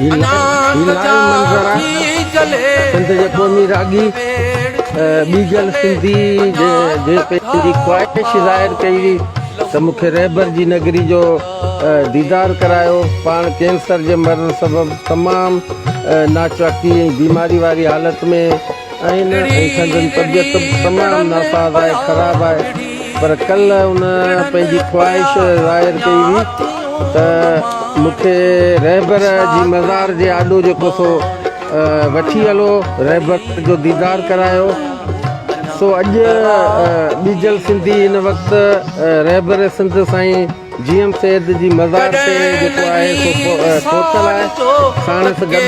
هي live منظر آهي سنڌ جي قومي راڳي ٻيجل سنڌي جي پنهنجي خواهش ظاهر ڪئي هئي ته مون کي رهبر جي نگري جو ديدار ڪرايو. پاڻ ڪينسر جي مرض سبب تمام ناچاقي ۽ بيماري واري حالت ۾ آهن ۽ سندن طبيعت به تمام ناساز آهي، خراب آهي، پر ڪلهه ان پنهنجي خواهش ظاهر ڪئي هئي ته مون کي رهبر جي مزار جي آڏو جيڪو سو وٺي هلو، رهبر جو ديدار ڪرايو. سو اڄ ٻيجل سنڌي هن وقت رهبر سنڌ سائين جي ايم سيد جي مزار تي جيڪو آهي سو پهتل آهي. ساڻس گڏ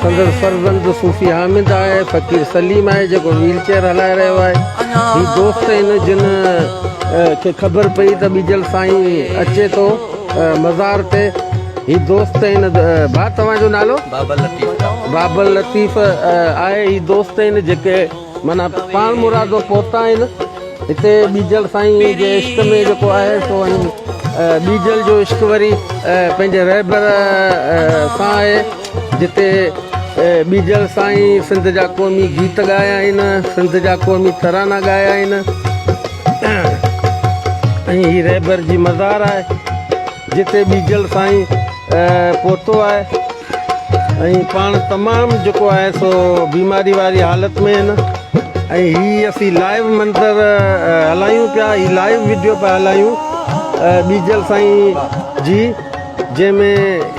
سندس فرزند صوفي حامد آهي، فقير سليم آهي جيڪو ويل چيئر هلائي رهيو آهي. هي دوست آهن جن کي خبر پئي ته ٻيجل سائين اچي ٿو مزار تي. هي دوست آهن. ڀاء توهان جو نالو؟ بابل لطيف. بابل لطيف آهي. هي دوست آهن جيڪي معنيٰ پاڻ مرادو پهتا آهن هتي ٻيجل سائين جي عشق ۾ جيڪو آهي سو ۽ ٻيجل جو عشق وري پنهنجي رهبر سان آهي جتي ٻيجل سائين سنڌ جا قومي گيت ڳايا آهن، سنڌ جا قومي ترانا ڳايا آهن ۽ هي رهبر جي مزار آهي جتي ٻيجل سائين پهتو آهي. ۽ پاڻ تمام جيڪو آهي سو بيماري واري حالت ۾ آهن ۽ هي اسين لائيو منظر هلايون پيا هي لائيو ويڊيو پيا هلايون ٻيجل سائين جي جنهن ۾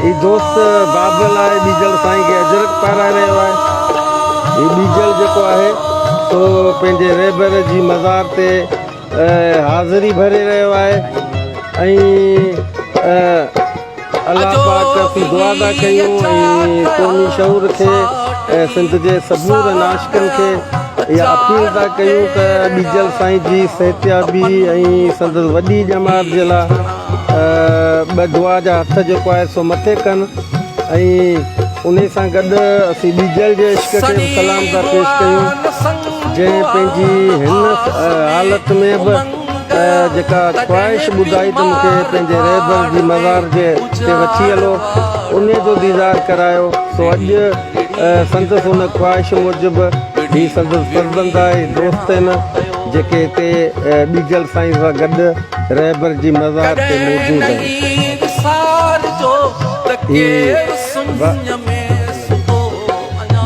هي دوست بابل آهي ٻيجل سائين کي اجرڪ پارائي رهيو آهي هي ٻيجل جيڪو آهي سو پنهنجي رهبر جي مزار تي حاضري ڀري رهيو آهي ۽ الله پاڪ اسين دعا ٿا ڪيون ۽ قومي شعور کي ۽ سنڌ جي سمورن عاشقن کي اها اپيل ٿا ڪيون ته ٻيجل سائين جي صحتيابي ۽ سندس وڏي ڄمار جي لاء ٻه دعا جا هٿ جيڪو آهي سو مٿي ڪن ۽ انهي سان گڏ اسين ٻيجل جي عشق کي به سلام ٿا پيش ڪيون جنهن پنهنجي هن حالت ۾ به جيڪا خواهش ٻڌائي ته مون کي پنهنجي رهبر جي مزار جي تي وٺي هلو انهي جو ديدار ڪرايو سو اڄ سندس ان خواهش موجب هي سندس فرزند آهي دوست آهن جيڪي هتي ٻيجل سائين سان گڏ رهبر جي مزار تي موجود آهن. هي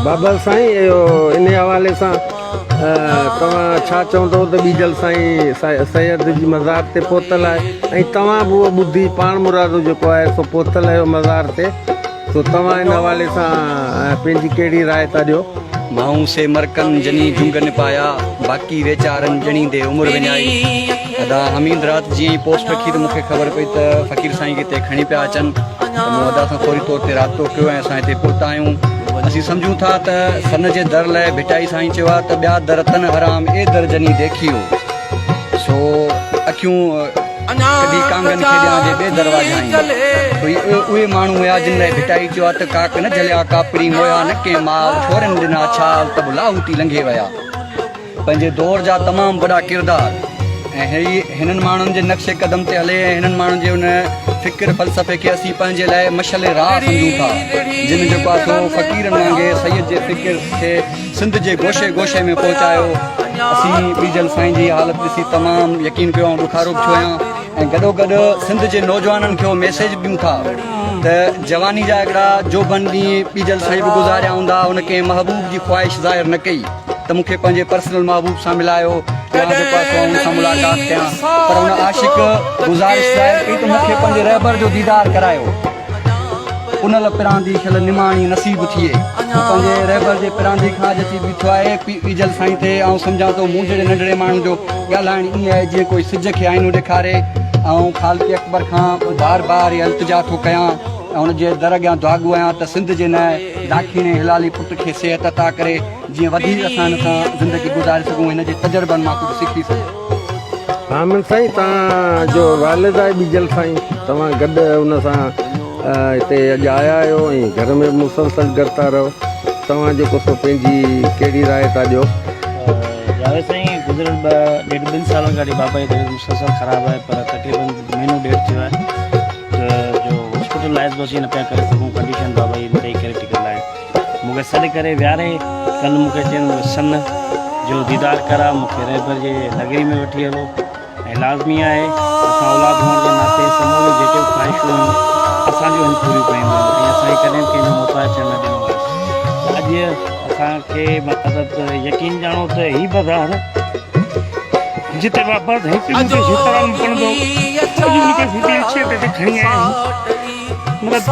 بابل سائين اهو انهي حوالي سان توهان ڇا چوندو ته ٻيجل سائين سيد جي مزار تي پهتل آهي ۽ توهان به اهو ٻڌي پاڻمرادو جيڪو آهي سو پهتل آهيو مزار تي سو توهان ان حوالي سان پنهنجي ڪهڙي راء ٿا ڏيو؟ مائون سي مرڪن جني جهنگ نپايا، باقي ويچارن ڄڻيندي عمر وڃائي. ادا حميد رات جيئن ئي پوسٽ رکي ته مون کي خبر پئي ته فقير سائين کي هتي کڻي پيا اچن ته مون ادا سان فوري طور تي رابطو ڪيو ۽ اسان هتي پهتا آهيون. اسين سمجهون ٿا ته سن جي در لئه ڀٽائي سائين چيو آهي ته ٻيا در تن حرام اي در جني ديکيو سو اکيون ڪڍي ڪانگن کي ڏيان جي ٻئي در واجهائين. سو هي اهي ماڻهو هيا جن لئه ڀٽائي چيو آهي ته ڪاڪ نه جهليا ڪاپڙي مويا نه ڪنهن ماء ڇورن ڏنا ڇال ته به لاهوتي لنگهي ويا. پنهنجي دور جا تمام وڏا ڪردار ۽ هي هنن ماڻهن جي نقش قدم تي هلي ۽ هنن ماڻهن جي ان فڪر فلسفي کي اسين پنهنجي لاء مشعل راهه سمجهون ٿا جن جيڪو آهي سو فقيرن وانگي سيد جي فڪر کي سنڌ جي گوشي گوشي ۾ پهچايو. اسين ٻيجل سائين جي حالت ڏسي تمام يقين ڪيو آئون ڏکارو به ٿيو آهيان ۽ گڏوگڏ سنڌ جي نوجوانن کي اهو ميسيج به ڏيون ٿا ته جواني جا هڪڙا جوڀن ڏينهن ٻيجل سائين به گذاريا هوندا هن ڪنهن محبوب جي خواهش ظاهر نه ڪئي ته مون کي پنهنجي پرسنل محبوب سان ملايو يا جيڪو آهي سو آئون ان سان ملاقات ڪيان پر ان عاشق گذارش ظاهر ڪئي ته مون کي پنهنجي رهبر جو ديدار ڪرايو. ان ل پراندي شل نماڻي نصيب ٿئي. هو پنهنجي رهبر جي پراندي کان اڄ اچي بيٺو آهي. ٻيجل سائين تي آئون سمجهان ٿو مون جهڙي ننڍڙي ماڻهو جو ڳالهائڻ ائين آهي جيئن ڪوئي سج کي آئينو ڏيکاري. آئون خالق اڪبر کان بار بار اها التجا ٿو ڪيان ۽ ان جي در اڳيان دعاگو آهيان ته سنڌ جي نئين لاکيڻي هلالي پٽ کي صحت عطا ڪري جيئن وڌيڪ اسان هن سان زندگي گذاري سگهون هن جي تجربن مان ڪجهه سکي سگهون. حامد سائين توهان جو والد آهي ٻيجل سائين توهان گڏ ان سان هتي اڄ آيا آهيو ۽ گهر ۾ به مسلسل گڏ ٿا رهو توهان جيڪو سو پنهنجي ڪهڙي راء ٿا ڏيو. جاويد سائين گذريل ٻه ڏيڍ ٻن سالن کان وٺي بابا جي طبيعت مسلسل خراب آهي پر تقريبن مهينو ڏيڍ ٿيو آهي ته جو هاسپيٽل لائس به اسين نه پيا ڪري سگهون ڪنڊيشن بابا جي انتهائي ڪريٽيڪل آهي مون کي سڏ ڪري ويهاري ڪل مون کي چين مون کي سن جو ديدار ڪراء مون کي رهبر جي نگري ۾ وٺي هلو ۽ لازمي آهي اسان اولاد هئڻ جي ناتي سموريون جيڪي به خواهشون هيون اسان جون هن پوريون ڪيون هيون ۽ اسان کي ڪڏهن به ڪنهن جو محتاج ٿيڻ نه ڏنو آهي ته اڄ اسان کي مطلب ته يقين ڄاڻو ته هي بازار جتي بابا سائين پي مون کي شيطان پڙهندو اڄ ان کي ويل چيئر تي کڻي آيا آهيون مطلب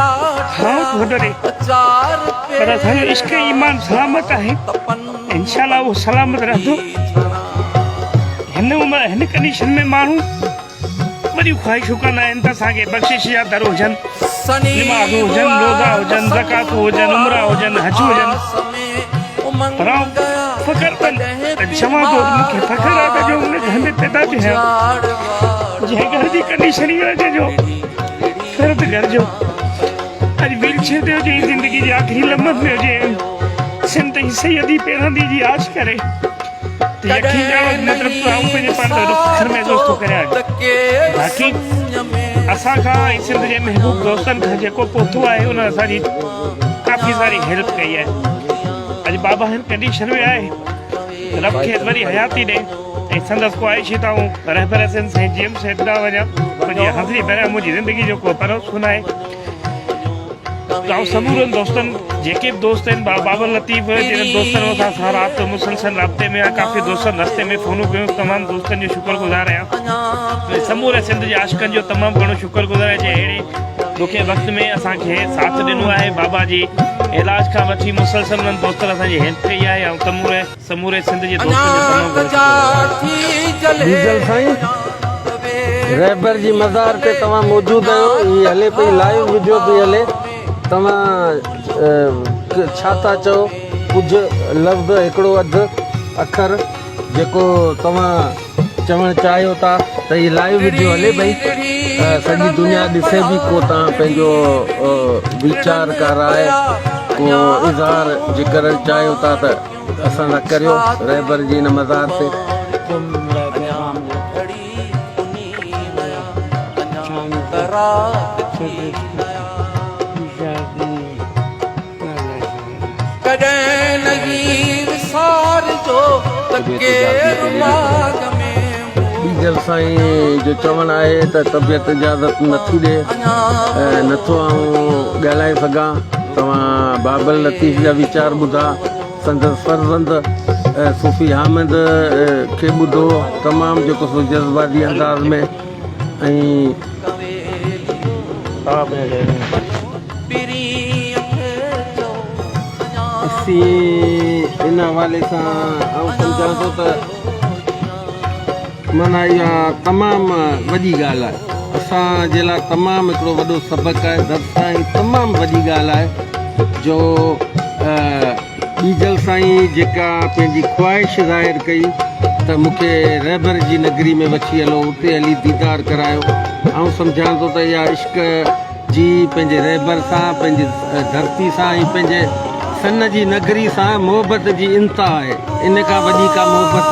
هائو ٿو ڏري پر اسان جو عشق ايمان سلامت آهي انشاء الله اهو سلامت رهندو هن عمر هن ڪنڊيشن ۾ ماڻهو وڏيون خواهشون ڪندا آهن ته اسان کي بخشش جا در هجن، نمازون هجن، روزا هجن، زڪواتون هجن، عمرا هجن، حج هجن پر آئون فخر چوان ٿو ته مون کي فخر آهي ته جو ان گهر ۾ پيدا ٿيو آهيان جنهن گهر جي ڪنڊيشن اها هجي جو فرد گهر جو اڄ ويل چيئر تي هجي زندگي جي آخري لمحن ۾ هجي سنڌ ۽ سيدي پيراندي جي آڇ ڪري يقين ڄاڻو ته مطلب ته آئون پنهنجي پاڻ تي وڏو فخر محسوس ٿو ڪريان باقي اسان کان ۽ سنڌ جي محبوب دوستن کان جيڪو پهتو آهي انهن اسان جي ڪافي ساري هيلپ ڪئي آهي اڄ بابا هن ڪنڊيشن ۾ آهي رب کيس وري حياتي ڏي ۽ سندس خواهش ته آئون رهبر سنڌ سائين جي ايم سيد ڏانهن وڃان منهنجي حاضري ڀريان منهنجي زندگي جو ڪو پروس نه آهي آئون سمورن دوستن جيڪي به دوست آهن بابر لطيف جن دوستن سان سان رات مسلسل رابطي ۾ آهيان ڪافي دوستن رستي ۾ فونون ڪيون تمام دوستن جو شڪر گذار آهيان سموري سنڌ جي عاشقن جو تمام گهڻو شڪر گذار آهيان جنهن اهڙي ڏکي وقت ۾ اسان کي ساٿ ڏنو آهي بابا جي علاج کان وٺي مسلسل انهن دوستن اسان جي هيلپ ڪئي آهي آئون تموري سموري سنڌ جي دوستن جو تمام گهڻو شڪر گذار آهيان. ڊيزل سائين رهبر جي مزار تي توهان موجود آهيو هي هلي پئي لائيو وڊيو پئي هلي توهان ڇا ٿا چئو ڪجهه لفظ هڪڙو اڌ اکر جيڪو توهان چوڻ چاهيو ٿا ته هي لائيو وڊيو هلي پئي سڄي دنيا ڏسي به ڪو توهان پنهنجو ويچار ڪا راء ڪو اظهار جي ڪرڻ چاهيو ٿا ته اسان سان ڪريو رهبر جي هن مزار تي. ٻيجل سائين جو چوڻ آهي ته طبيعت اجازت نٿي ڏي ۽ نٿو آئون ڳالهائي سگهان توهان بابل لطيف جا ويچار ٻڌا سندس فرزند صوفي حامد کي ٻڌو تمام جيڪو سو جذباتي انداز ۾ ۽ اسين ان حوالي سان آئون سمجهان ٿو ته معنيٰ اها تمام وڏي ڳالهه آهي اسان جي لاء تمام هڪڙو وڏو سبق آهي درس آهي ۽ تمام وڏي ڳالهه آهي جو ٻيجل سائين جيڪا پنهنجي خواهش ظاهر ڪئي ته مون کي رهبر جي نگري ۾ وٺي هلو اتي هلي ديدار ڪرايو آئون سمجهان ٿو ته اها عشق جي پنهنجي رهبر سان پنهنجي ڌرتي سان ۽ پنهنجي سن جي نگري سان محبت جي انتها آهي ان کان وڏي ڪا محبت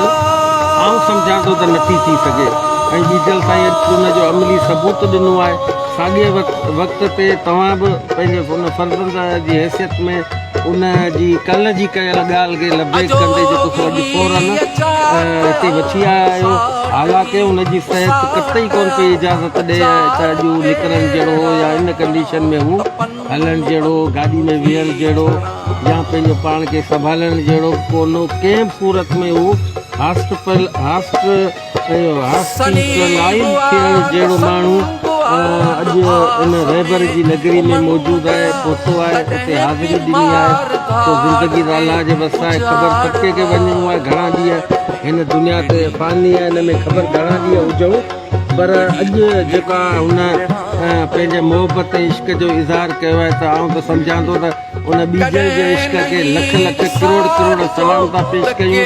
آئون سمجهان ٿو ته نٿي ٿي سگهي ۽ ٻيجل سائين اڄ ان جو عملي ثبوت ڏنو آهي ساڳئي وقت تي توهان به پنهنجي ان فرزند جي حيثيت ۾ ان جي ڪلهه جي ڪيل ڳالهه کي لبيڪ ڪندي جيڪو سو اڄ فورن هتي وٺي آيا آهيو حالانڪه ان جي صحت قطعي ڪونه پئي اجازت ڏئي ته اڄ هو نڪرڻ جهڙو هو يا ان ڪنڊيشن ۾ هو هلڻ جهڙو گاڏي ۾ ويهڻ جهڙو يا پنهنجو پاڻ کي سنڀالڻ جهڙو به ڪونه هو ڪنهن به صورت ۾ هو هاسپٽل اهو هاسپيٽلائيز ٿيڻ جهڙو ماڻهو اڄ ان رهبر جي نگري ۾ موجود آهي، پهتو آهي، اتي حاضري ڏني آهي، سو زندگي ته الله جي وس آهي، خبر سڀ ڪنهن کي وڃڻو آهي، گهڻا ڏينهن هن دنيا تي فاني آهي، ان ۾ خبر گهڻا ڏينهن هجون، پر اڄ جيڪا هن پنهنجي محبت ۽ عشق جو اظهار ڪيو آهي ته آئون ته سمجهان ٿو ته ان ٻيجل جي عشق کي لک لک ڪروڙ ڪروڙ سلام ٿا پيش ڪيون ۽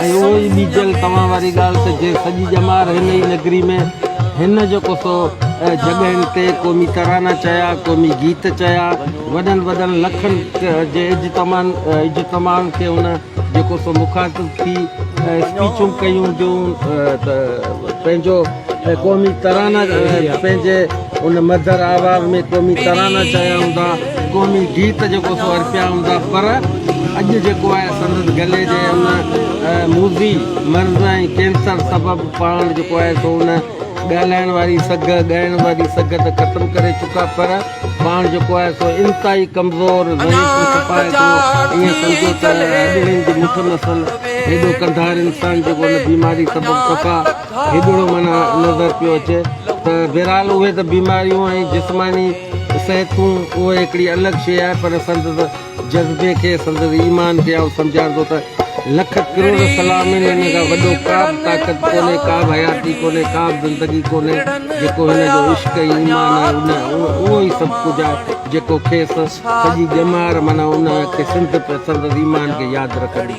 اهو ئي ٻيجل توهان واري ڳالهه ته جنهن سڄي ڄمار هن ئي نگري ۾ هن جيڪو سو جڳهين تي قومي ترانا چيا قومي گيت چيا وڏن وڏن لکن جي اجتماعن اجتماعن کي هن جيڪو سو مخاطب ٿي اسپيچون ڪيون جو ته پنهنجو قومي ترانا پنهنجي ان مڌر آواز ۾ قومي ترانا چيا هوندا، قومي گيت جيڪو سو ارپيا هوندا پر اڄ جيڪو آهي سندس گلي جي ان موذي مرض ۽ ڪينسر سبب پاڻ جيڪو آهي سو ان ڳالهائڻ واري سگهه، ڳائڻ واري سگهه ته ختم ڪري چڪا پر پاڻ جيڪو آهي سو انتهائي ڪمزور، ضعيف سپاهي ٿو ائين سمجهو ته هڏڙين جي مٺ مثل هيڏو ڪنڌار انسان جيڪو ان بيماري سبب صفا هيڏڙو معنيٰ نظر پيو اچي ته بهرحال اهي ته بيماريون ۽ جسماني صحتون اهي هڪڙي الڳ شيء آهي پر سندس جذبي کي سندس ايمان کي آئون سمجهان ٿو ته لک ڪروڙ سلام آهن ان کان وڏو ڪا به طاقت ڪونهي ڪا به حياتي ڪونهي ڪا به زندگي ڪونهي جيڪو هن جو عشق ۽ ايمان آهي ان اهو ئي سڀ ڪجهه آهي جيڪو کيس سڄي ڄمار معنيٰ ان کي سنڌ سندس ايمان کي ياد رکندي.